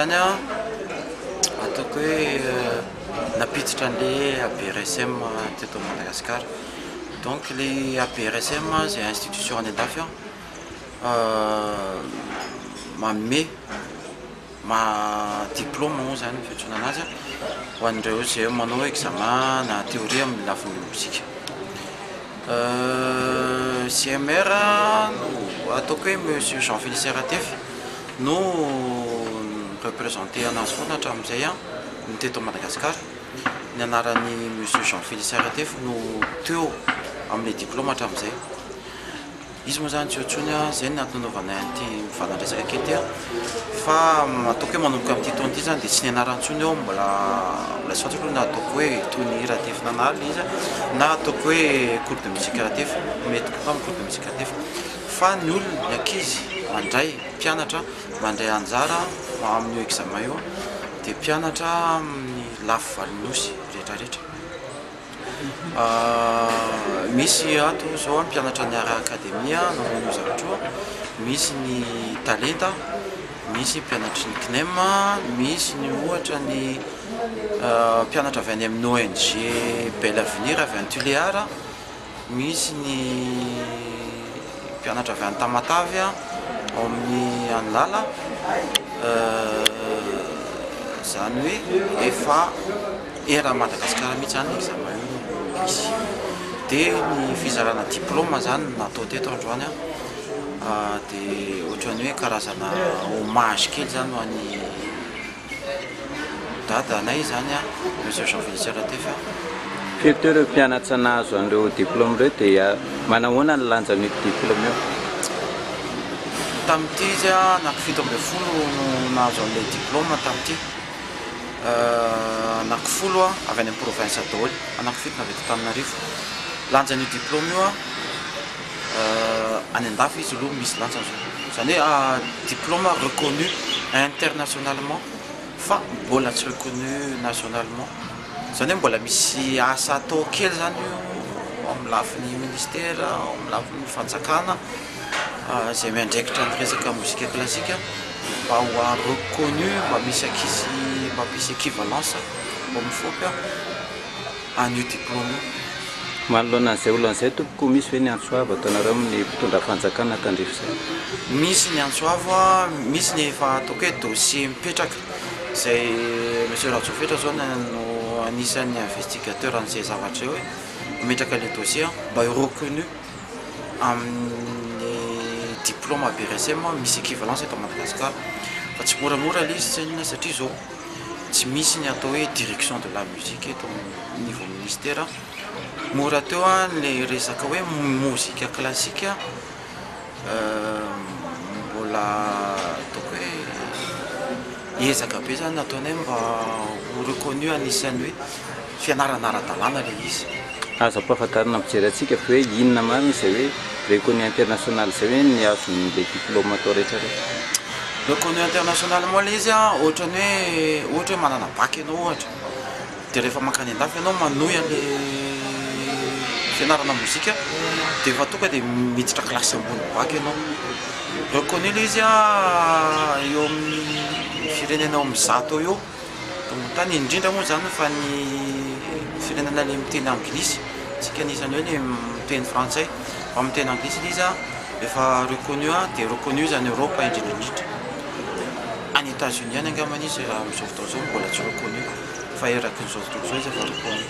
zany an, ataoko hoe nampiditra an'le ABRSM teto Madagasikara. Donc le ABRSM izay institution any an-dafy an, manome diplôme moa zany ny fiantsoana anazy an, ho an'ireo izay manao examen na théorie amin'ny lafiny mozika. CMR no ataoko hoe monsieur Jean Félicien Ratefy no ni-representer anazy foana hatramin'izay an, ny teto Madagasikara. Ny anaran'i monsieur Jean Félicien Ratefy no teo amin'ilay diplôme hatramin'izay. Izy moa zany tsy eo intsony an, zay no antony nanaovanay an'ity mivalan-dresaka kely ity an, fa ataoko hoe manomboka amin'ity taona ity zany dia tsy ny anarany intsony eo, mbola mbola tsy fantatro aloha na ataoko hoe Tony Ratefinanahary ilay izy an, na ataoko hoe cours de musique Ratefy, mety kokoa amin'ny cours de musique Ratefy, fa ny olona, ny ankizy mandray, mpianatra mandray anjara amin'io examen io dia mpianatra amin'ny lafy valon'ny nosy rehetra rehetra. Misy ato zao mpianatra ny Art Academy nanao an'io zavatra io, misy ny talenta, misy mpianatry ny CNEM, misy ny ohatra ny mpianatra avy any amin'ny ONG Bel Avenir avy any Tuléar, Misy ny mpianatra avy any Tamatave ao amin'ny Anilala, izany hoe efa eran'i Madagasikara mihitsy izany examen io no misy. Dia ny fizarana diplôme izany no natao teto androany an, dia ohatran'ny hoe karazana hommage kely izany ho an'i Dadanay izany an, Monsieur Jean Félicien Ratefy an. Firy teo ireo mpianatra nahazo an'ireo diplôme ireo dia manahoana ny lanjan'io diplôme io? Tamin'ity izy an, anaky 17 no nahazo an'ilay diplôme tamin'ity. Anaky 10 avy any amin'ny province daholo, anaky 7 no avy eto Antananarivo. Lanjan'io diplôme io an, any an-dafy izy aloha misy lanjany zao. Izany hoe diplôme reconnu internationalement fa mbola tsy reconnu nationalement. Izany hoe mbola misy asa atao kely izany io amin'ny lafiny ministera, amin'ny lafiny fanjakana izay miandraikitra ny resaka mozika klasika mba ho reconnu, mba misy ankizy, mba misy equivalence ao amin'ny FOP. an'io diplôme io. Manoloana an'izay olana izay tompoko, misy ve ny antso avo ataonareo amin'ny mpitondra fanjakana tandrify izay? Misy ny antso avo, misy ny efa ataoko hoe dossier mipetraka izay Monsieur Rajaofetra izao no anisan'ny investigateur an'izay zavatra izay hoe mametraka ilay dossier mba ho reconnu amin'ny diplôme ABRSM misy équivalence eto Madagascar fa tsy moramora ilay izy tsinona satria izao Tsy misy ny atao hoe direction de la musique eto amin'ny niveau ministère. Mora teo ilay resaka hoe mozika classique mbola ataoko hoe ezaka be zany nataonay mba ho reconnu anisan'ny hoe fianarana ara-dalàna ilay izy. Azo ampahafantarina mpijery antsika ve hoe inona marina izay hoe reconnu international izay hoe ny azon'ilay diplôme atao rehetra rehetra? Reconnu internationalement ilay izy an, ohatran'ny hoe ohatra hoe manana bac ianao ohatra, dia rehefa mankany an-dafy ianao manohy an'ilay fianarana mozika dia efa tonga dia miditra classe ambony bac ianao. Reconnu ilay izy an eo amin'ny firenena eo amin'ny 100 eo. Tany indrindra moa izany fa ny firenena ilay miteny anglisy, tsika anisan'ny hoe ilay miteny frantsay, fa miteny anglisy ilay izy efa reconnu dia reconnu izy any Europe indrindra indrindra. Any Etats Unis any angambany izy amin'izao fotoana izao mbola tsy reconnu fa erakin'izao tontolo izao izy efa reconnu.